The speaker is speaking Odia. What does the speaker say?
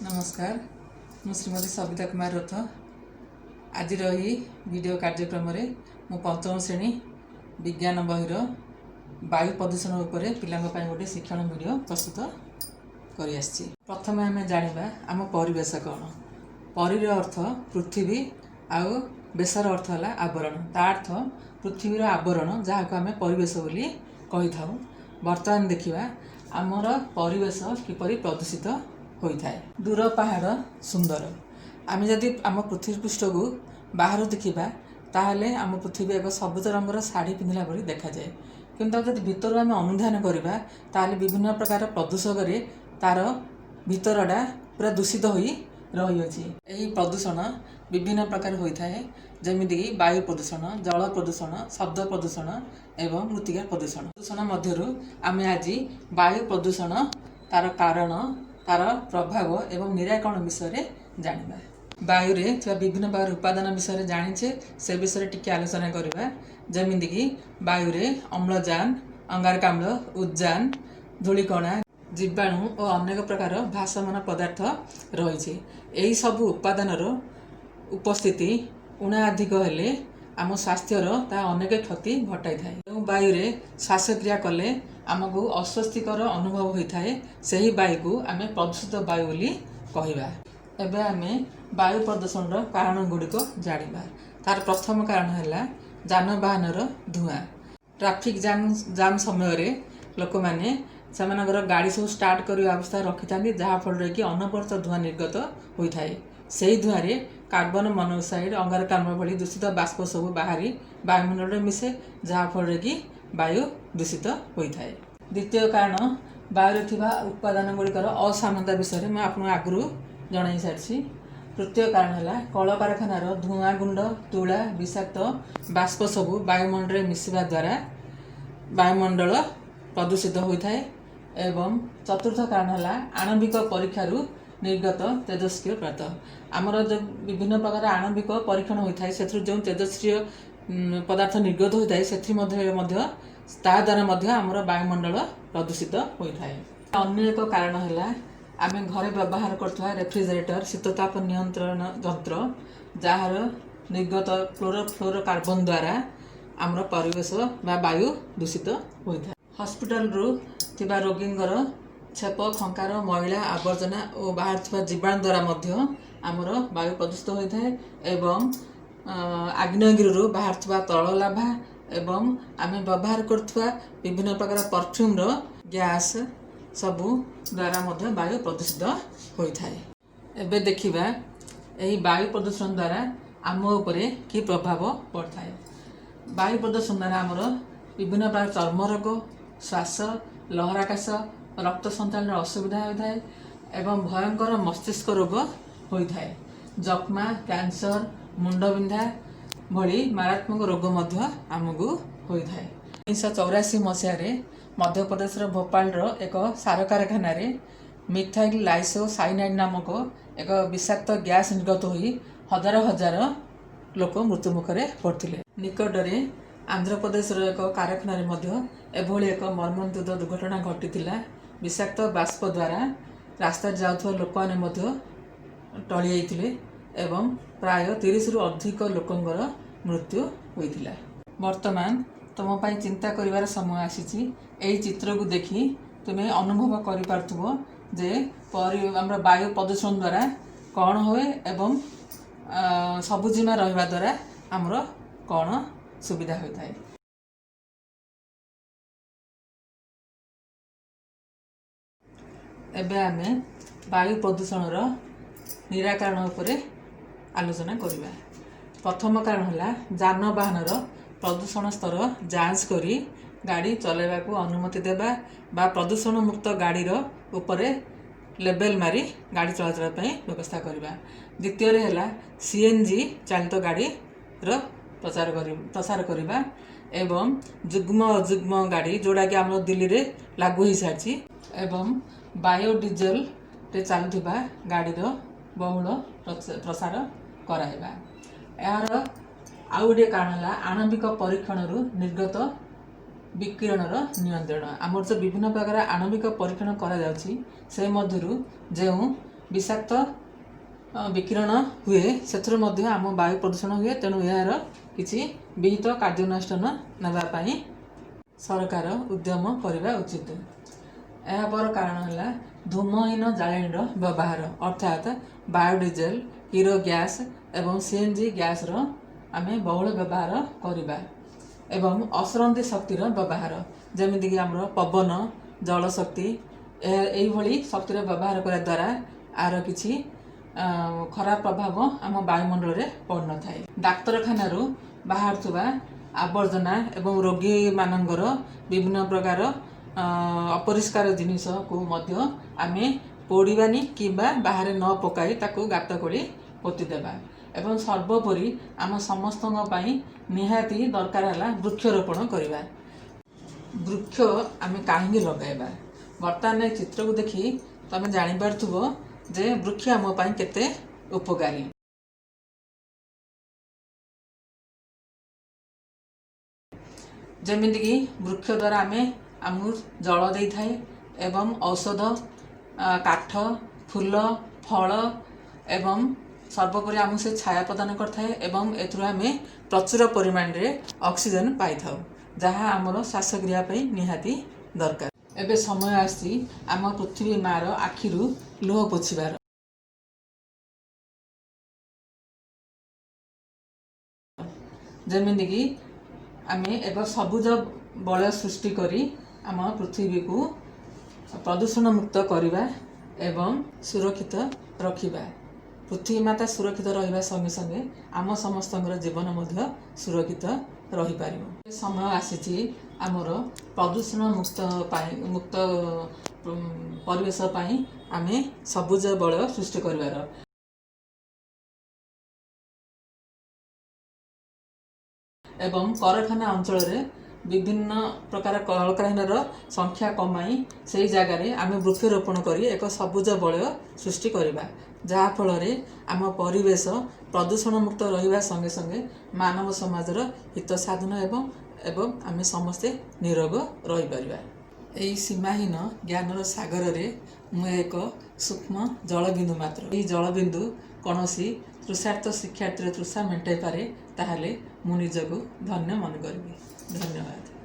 ନମସ୍କାର, ମୁଁ ଶ୍ରୀମତୀ ସବିତା କୁମାର ରଥ। ଆଜିର ଏହି ଭିଡ଼ିଓ କାର୍ଯ୍ୟକ୍ରମରେ ମୁଁ ପଞ୍ଚମ ଶ୍ରେଣୀ ବିଜ୍ଞାନ ବହିର ବାୟୁ ପ୍ରଦୂଷଣ ଉପରେ ପିଲାଙ୍କ ପାଇଁ ଗୋଟେ ଶିକ୍ଷଣ ଭିଡ଼ିଓ ପ୍ରସ୍ତୁତ କରିଆସିଛି। ପ୍ରଥମେ ଆମେ ଜାଣିବା ଆମ ପରିବେଶ କ'ଣ। ପରିର ଅର୍ଥ ପୃଥିବୀ ଆଉ ବେଶର ଅର୍ଥ ହେଲା ଆବରଣ। ତା ଅର୍ଥ ପୃଥିବୀର ଆବରଣ, ଯାହାକୁ ଆମେ ପରିବେଶ ବୋଲି କହିଥାଉ। ବର୍ତ୍ତମାନ ଦେଖିବା ଆମର ପରିବେଶ କିପରି ପ୍ରଦୂଷିତ ହୋଇଥାଏ। ଦୂର ପାହାଡ଼ ସୁନ୍ଦର। ଆମେ ଯଦି ଆମ ପୃଥିବୀ ପୃଷ୍ଠକୁ ବାହାରୁ ଦେଖିବା, ତାହେଲେ ଆମ ପୃଥିବୀ ଏକ ସବୁଜ ରଙ୍ଗର ଶାଢ଼ୀ ପିନ୍ଧିଲା ଭଳି ଦେଖାଯାଏ। କିନ୍ତୁ ତାକୁ ଯଦି ଭିତରୁ ଆମେ ଅନୁଧ୍ୟାନ କରିବା, ତାହେଲେ ବିଭିନ୍ନ ପ୍ରକାର ପ୍ରଦୂଷକରେ ତାର ଭିତରଟା ପୁରା ଦୂଷିତ ହୋଇ ରହିଅଛି। ଏହି ପ୍ରଦୂଷଣ ବିଭିନ୍ନ ପ୍ରକାର ହୋଇଥାଏ, ଯେମିତିକି ବାୟୁ ପ୍ରଦୂଷଣ, ଜଳ ପ୍ରଦୂଷଣ, ଶବ୍ଦ ପ୍ରଦୂଷଣ ଏବଂ ମୃତ୍ତିକା ପ୍ରଦୂଷଣ। ପ୍ରଦୂଷଣ ମଧ୍ୟରୁ ଆମେ ଆଜି ବାୟୁ ପ୍ରଦୂଷଣ, ତାର କାରଣ, ତାର ପ୍ରଭାବ ଏବଂ ନିରାକରଣ ବିଷୟରେ ଜାଣିବା। ବାୟୁରେ ଥିବା ବିଭିନ୍ନ ପ୍ରକାର ଉପାଦାନ ବିଷୟରେ ଜାଣିଛେ, ସେ ବିଷୟରେ ଟିକେ ଆଲୋଚନା କରିବା। ଯେମିତିକି ବାୟୁରେ ଅମ୍ଳଜାନ, ଅଙ୍ଗାରକାମ୍ଳ, ଉଦଜାନ, ଧୂଳିକଣା, ଜୀବାଣୁ ଓ ଅନେକ ପ୍ରକାର ଭାସମାନ ପଦାର୍ଥ ରହିଛି। ଏହି ସବୁ ଉପାଦାନର ଉପସ୍ଥିତି ଉଣାଧିକ ହେଲେ ଆମ ସ୍ୱାସ୍ଥ୍ୟର ତାହା ଅନେକ କ୍ଷତି ଘଟାଇଥାଏ। ଯେଉଁ ବାୟୁରେ ଶ୍ୱାସକ୍ରିୟା କଲେ ଆମକୁ ଅସ୍ୱସ୍ତିକର ଅନୁଭବ ହୋଇଥାଏ, ସେହି ବାୟୁକୁ ଆମେ ପ୍ରଦୂଷିତ ବାୟୁ ବୋଲି କହିବା। ଏବେ ଆମେ ବାୟୁ ପ୍ରଦୂଷଣର କାରଣ ଗୁଡ଼ିକ ଜାଣିବା। ତାର ପ୍ରଥମ କାରଣ ହେଲା ଯାନବାହନର ଧୂଆଁ। ଟ୍ରାଫିକ୍ ଜାମ୍ ସମୟରେ ଲୋକମାନେ ସେମାନଙ୍କର ଗାଡ଼ି ସବୁ ଷ୍ଟାର୍ଟ କରିବା ଅବସ୍ଥାରେ ରଖିଥାନ୍ତି, ଯାହାଫଳରେ କି ଅନବରତ ଧୂଆଁ ନିର୍ଗତ ହୋଇଥାଏ। ସେହି ଧୂଆଁରେ କାର୍ବନ ମନୋକ୍ସାଇଡ୍, ଅଙ୍ଗାରକାମ୍ଳ ଭଳି ଦୂଷିତ ବାଷ୍ପ ସବୁ ବାହାରି ବାୟୁମଣ୍ଡଳରେ ମିଶେ, ଯାହାଫଳରେ କି ବାୟୁ ଦୂଷିତ ହୋଇଥାଏ। ଦ୍ୱିତୀୟ କାରଣ ବାୟୁରେ ଥିବା ଉପାଦାନ ଗୁଡ଼ିକର ଅସମାନତା ବିଷୟରେ ମୁଁ ଆପଣଙ୍କୁ ଆଗରୁ ଜଣାଇ ସାରିଛି। ତୃତୀୟ କାରଣ ହେଲା କଳକାରଖାନାର ଧୂଆଁ ଗୁଣ୍ଡ, ତୁଳା, ବିଷାକ୍ତ ବାଷ୍ପ ସବୁ ବାୟୁମଣ୍ଡଳରେ ମିଶିବା ଦ୍ୱାରା ବାୟୁମଣ୍ଡଳ ପ୍ରଦୂଷିତ ହୋଇଥାଏ। ଏବଂ ଚତୁର୍ଥ କାରଣ ହେଲା ଆଣବିକ ପରୀକ୍ଷାରୁ ନିର୍ଗତ ତେଜସ୍କ୍ରିୟ ପଦାର୍ଥ। ଆମର ଯେଉଁ ବିଭିନ୍ନ ପ୍ରକାର ଆଣବିକ ପରୀକ୍ଷଣ ହୋଇଥାଏ, ସେଥିରୁ ଯେଉଁ ତେଜସ୍କ୍ରିୟ ପଦାର୍ଥ ନିର୍ଗତ ହୋଇଥାଏ, ସେଥିମଧ୍ୟରେ ମଧ୍ୟ ତା ଦ୍ୱାରା ମଧ୍ୟ ଆମର ବାୟୁମଣ୍ଡଳ ପ୍ରଦୂଷିତ ହୋଇଥାଏ। ଅନ୍ୟ ଏକ କାରଣ ହେଲା ଆମେ ଘରେ ବ୍ୟବହାର କରୁଥିବା ରେଫ୍ରିଜରେଟର, ଶୀତତାପ ନିୟନ୍ତ୍ରଣ ଯନ୍ତ୍ର, ଯାହାର ନିର୍ଗତ କ୍ଲୋରୋଫ୍ଲୋରୋକାର୍ବନ ଦ୍ୱାରା ଆମର ପରିବେଶ ବା ବାୟୁ ଦୂଷିତ ହୋଇଥାଏ। ହସ୍ପିଟାଲରୁ ଥିବା ରୋଗୀଙ୍କର ଛେପ ଖଙ୍କାର, ମଇଳା ଆବର୍ଜନା ଓ ବାହାରୁଥିବା ଜୀବାଣୁ ଦ୍ୱାରା ମଧ୍ୟ ଆମର ବାୟୁ ପ୍ରଦୂଷିତ ହୋଇଥାଏ। ଏବଂ ଆଗ୍ନେୟଗିରିରୁ ବାହାରୁଥିବା ତରଳ ଲାଭା ଏବଂ ଆମେ ବ୍ୟବହାର କରୁଥିବା ବିଭିନ୍ନ ପ୍ରକାର ପରଫ୍ୟୁମ୍ର ଗ୍ୟାସ୍ ସବୁ ଦ୍ୱାରା ମଧ୍ୟ ବାୟୁ ପ୍ରଦୂଷିତ ହୋଇଥାଏ। ଏବେ ଦେଖିବା ଏହି ବାୟୁ ପ୍ରଦୂଷଣ ଦ୍ୱାରା ଆମ ଉପରେ କି ପ୍ରଭାବ ପଡ଼ିଥାଏ। ବାୟୁ ପ୍ରଦୂଷଣ ଦ୍ୱାରା ଆମର ବିଭିନ୍ନ ପ୍ରକାର ଚର୍ମ ରୋଗ, ଶ୍ୱାସ, ଲହରାକାଶ, ରକ୍ତ ସଞ୍ଚାଳନରେ ଅସୁବିଧା ହୋଇଥାଏ ଏବଂ ଭୟଙ୍କର ମସ୍ତିଷ୍କ ରୋଗ ହୋଇଥାଏ। ଯକ୍ଷ୍ମା, କ୍ୟାନ୍ସର, ମୁଣ୍ଡବିନ୍ଧା ଭଳି ମାରାତ୍ମକ ରୋଗ ମଧ୍ୟ ଆମକୁ ହୋଇଥାଏ। 1984 ମସିହାରେ ମଧ୍ୟପ୍ରଦେଶର ଭୋପାଳର ଏକ ସାର କାରଖାନାରେ ମିଥାଇଲ୍ ଆଇସୋସାଇନାଇଡ୍ ନାମକ ଏକ ବିଷାକ୍ତ ଗ୍ୟାସ୍ ନିର୍ଗତ ହୋଇ ହଜାର ହଜାର ଲୋକ ମୃତ୍ୟୁମୁଖରେ ପଡ଼ିଥିଲେ। ନିକଟରେ ଆନ୍ଧ୍ରପ୍ରଦେଶର ଏକ କାରଖାନାରେ ମଧ୍ୟ ଏଭଳି ଏକ ମର୍ମନ୍ତୁଦ ଦୁର୍ଘଟଣା ଘଟିଥିଲା। ବିଷାକ୍ତ ବାଷ୍ପ ଦ୍ୱାରା ରାସ୍ତାରେ ଯାଉଥିବା ଲୋକମାନେ ମଧ୍ୟ ଟଳି ଯାଇଥିଲେ ଏବଂ ପ୍ରାୟ 30ରୁ ଅଧିକ ଲୋକଙ୍କର ମୃତ୍ୟୁ ହୋଇଥିଲା। ବର୍ତ୍ତମାନ ତୁମ ପାଇଁ ଚିନ୍ତା କରିବାର ସମୟ ଆସିଛି। ଏହି ଚିତ୍ରକୁ ଦେଖି ତୁମେ ଅନୁଭବ କରିପାରୁଥିବ ଯେ ଆମର ବାୟୁ ପ୍ରଦୂଷଣ ଦ୍ୱାରା କ'ଣ ହୁଏ ଏବଂ ସବୁଜିମା ରହିବା ଦ୍ୱାରା ଆମର କ'ଣ ସୁବିଧା ହୋଇଥାଏ। ଏବେ ଆମେ ବାୟୁ ପ୍ରଦୂଷଣର ନିରାକରଣ ଉପରେ ଆଲୋଚନା କରିବା। ପ୍ରଥମ କାରଣ ହେଲା ଯାନବାହନର ପ୍ରଦୂଷଣ ସ୍ତର ଯାଞ୍ଚ କରି ଗାଡ଼ି ଚଲାଇବାକୁ ଅନୁମତି ଦେବା ବା ପ୍ରଦୂଷଣ ମୁକ୍ତ ଗାଡ଼ିର ଉପରେ ଲେବେଲ୍ ମାରି ଗାଡ଼ି ଚଳାଚଳ ପାଇଁ ବ୍ୟବସ୍ଥା କରିବା। ଦ୍ୱିତୀୟରେ ହେଲା ସିଏନ୍ଜି ଚାଳିତ ଗାଡ଼ିର ପ୍ରଚାର କରି ପ୍ରସାର କରିବା ଏବଂ ଯୁଗ୍ମ ଅଯୁଗ୍ମ ଗାଡ଼ି, ଯେଉଁଟାକି ଆମର ଦିଲ୍ଲୀରେ ଲାଗୁ ହୋଇସାରିଛି, ଏବଂ ବାୟୋଡିଜେଲରେ ଚାଲୁଥିବା ଗାଡ଼ିର ବହୁଳ ପ୍ରସାର କରାଇବା। ଏହାର ଆଉ ଗୋଟିଏ କାରଣ ହେଲା ଆଣବିକ ପରୀକ୍ଷଣରୁ ନିର୍ଗତ ବିକିରଣର ନିୟନ୍ତ୍ରଣ। ଆମର ଯେଉଁ ବିଭିନ୍ନ ପ୍ରକାର ଆଣବିକ ପରୀକ୍ଷଣ କରାଯାଉଛି, ସେ ମଧ୍ୟରୁ ଯେଉଁ ବିଷାକ୍ତ ବିକିରଣ ହୁଏ, ସେଥିରୁ ମଧ୍ୟ ଆମ ବାୟୁ ପ୍ରଦୂଷଣ ହୁଏ। ତେଣୁ ଏହାର କିଛି ବିହିତ କାର୍ଯ୍ୟାନୁଷ୍ଠାନ ନେବା ପାଇଁ ସରକାର ଉଦ୍ୟମ କରିବା ଉଚିତ। ଏହାପର କାରଣ ହେଲା ଧୂମହୀନ ଜାଳେଣୀର ବ୍ୟବହାର, ଅର୍ଥାତ୍ ବାୟୋଡିଜେଲ, କିରୋ ଗ୍ୟାସ୍ ଏବଂ ସିଏନଜି ଗ୍ୟାସ୍ର ଆମେ ବହୁଳ ବ୍ୟବହାର କରିବା ଏବଂ ଅସରନ୍ତି ଶକ୍ତିର ବ୍ୟବହାର, ଯେମିତିକି ଆମର ପବନ, ଜଳଶକ୍ତି, ଏହା ଏଇଭଳି ଶକ୍ତିର ବ୍ୟବହାର କରିବା ଦ୍ୱାରା ଆର କିଛି ଖରାପ ପ୍ରଭାବ ଆମ ବାୟୁମଣ୍ଡଳରେ ପଡ଼ିନଥାଏ। ଡାକ୍ତରଖାନାରୁ ବାହାରୁଥିବା ଆବର୍ଜନା ଏବଂ ରୋଗୀମାନଙ୍କର ବିଭିନ୍ନ ପ୍ରକାର ଅପରିଷ୍କାର ଜିନିଷକୁ ମଧ୍ୟ ଆମେ ପୋଡ଼ିବାନି କିମ୍ବା ବାହାରେ ନ ପକାଇ ତାକୁ ଗାତ ଖୋଳି ପୋତିଦେବା। ଏବଂ ସର୍ବୋପରି ଆମ ସମସ୍ତଙ୍କ ପାଇଁ ନିହାତି ଦରକାର ହେଲା ବୃକ୍ଷରୋପଣ କରିବା। ବୃକ୍ଷ ଆମେ କାହିଁକି ଲଗାଇବା? ବର୍ତ୍ତମାନ ଏ ଚିତ୍ରକୁ ଦେଖି ତମେ ଜାଣିପାରୁଥିବ ଯେ ବୃକ୍ଷ ଆମ ପାଇଁ କେତେ ଉପକାରୀ। ଯେମିତିକି ବୃକ୍ଷ ଦ୍ୱାରା ଆମେ ଆମକୁ ଜଳ ଦେଇଥାଏ ଏବଂ ଔଷଧ, କାଠ, ଫୁଲ, ଫଳ ଏବଂ ସର୍ବୋପରି ଆମକୁ ସେ ଛାୟା ପ୍ରଦାନ କରିଥାଏ ଏବଂ ଏଥିରୁ ଆମେ ପ୍ରଚୁର ପରିମାଣରେ ଅକ୍ସିଜେନ୍ ପାଇଥାଉ, ଯାହା ଆମର ଶ୍ୱାସକ୍ରିୟା ପାଇଁ ନିହାତି ଦରକାର। ଏବେ ସମୟ ଆସିଛି ଆମ ପୃଥିବୀ ମାଆର ଆଖିରୁ ଲୁହ ପୋଛିବାର। ଯେମିତିକି ଆମେ ଏକ ସବୁଜ ବଳୟ ସୃଷ୍ଟି କରି ଆମ ପୃଥିବୀକୁ ପ୍ରଦୂଷଣ ମୁକ୍ତ କରିବା ଏବଂ ସୁରକ୍ଷିତ ରଖିବା। ପୃଥିବୀ ମାତା ସୁରକ୍ଷିତ ରହିବା ସଙ୍ଗେ ସଙ୍ଗେ ଆମ ସମସ୍ତଙ୍କର ଜୀବନ ମଧ୍ୟ ସୁରକ୍ଷିତ ରହିପାରିବ। ସମୟ ଆସିଛି ଆମର ପ୍ରଦୂଷଣ ମୁକ୍ତ ପାଇଁ, ମୁକ୍ତ ପରିବେଶ ପାଇଁ ଆମେ ସବୁଜ ବଳୟ ସୃଷ୍ଟି କରିବାର। ଏବଂ କଳକାରଖାନା ଅଞ୍ଚଳରେ ବିଭିନ୍ନ ପ୍ରକାର କଳକାରଖାନାର ସଂଖ୍ୟା କମାଇ ସେଇ ଜାଗାରେ ଆମେ ବୃକ୍ଷରୋପଣ କରି ଏକ ସବୁଜ ବଳୟ ସୃଷ୍ଟି କରିବା, ଯାହାଫଳରେ ଆମ ପରିବେଶ ପ୍ରଦୂଷଣ ମୁକ୍ତ ରହିବା ସଙ୍ଗେ ସଙ୍ଗେ ମାନବ ସମାଜର ହିତ ସାଧନ ଏବଂ ଏବଂ ଆମେ ସମସ୍ତେ ନିରୋଗ ରହିପାରିବା। ଏହି ସୀମାହୀନ ଜ୍ଞାନର ସାଗରରେ ମୁଁ ଏକ ସୂକ୍ଷ୍ମ ଜଳବିନ୍ଦୁ ମାତ୍ର। ଏହି ଜଳବିନ୍ଦୁ କୌଣସି ତୃଷାର୍ତ୍ତ ଶିକ୍ଷାର୍ଥୀର ତୃଷା ମେଣ୍ଟାଇ ପାରେ, ତାହେଲେ ମୁଁ ନିଜକୁ ଧନ୍ୟ ମନେ କରିବି। ଧନ୍ୟବାଦ।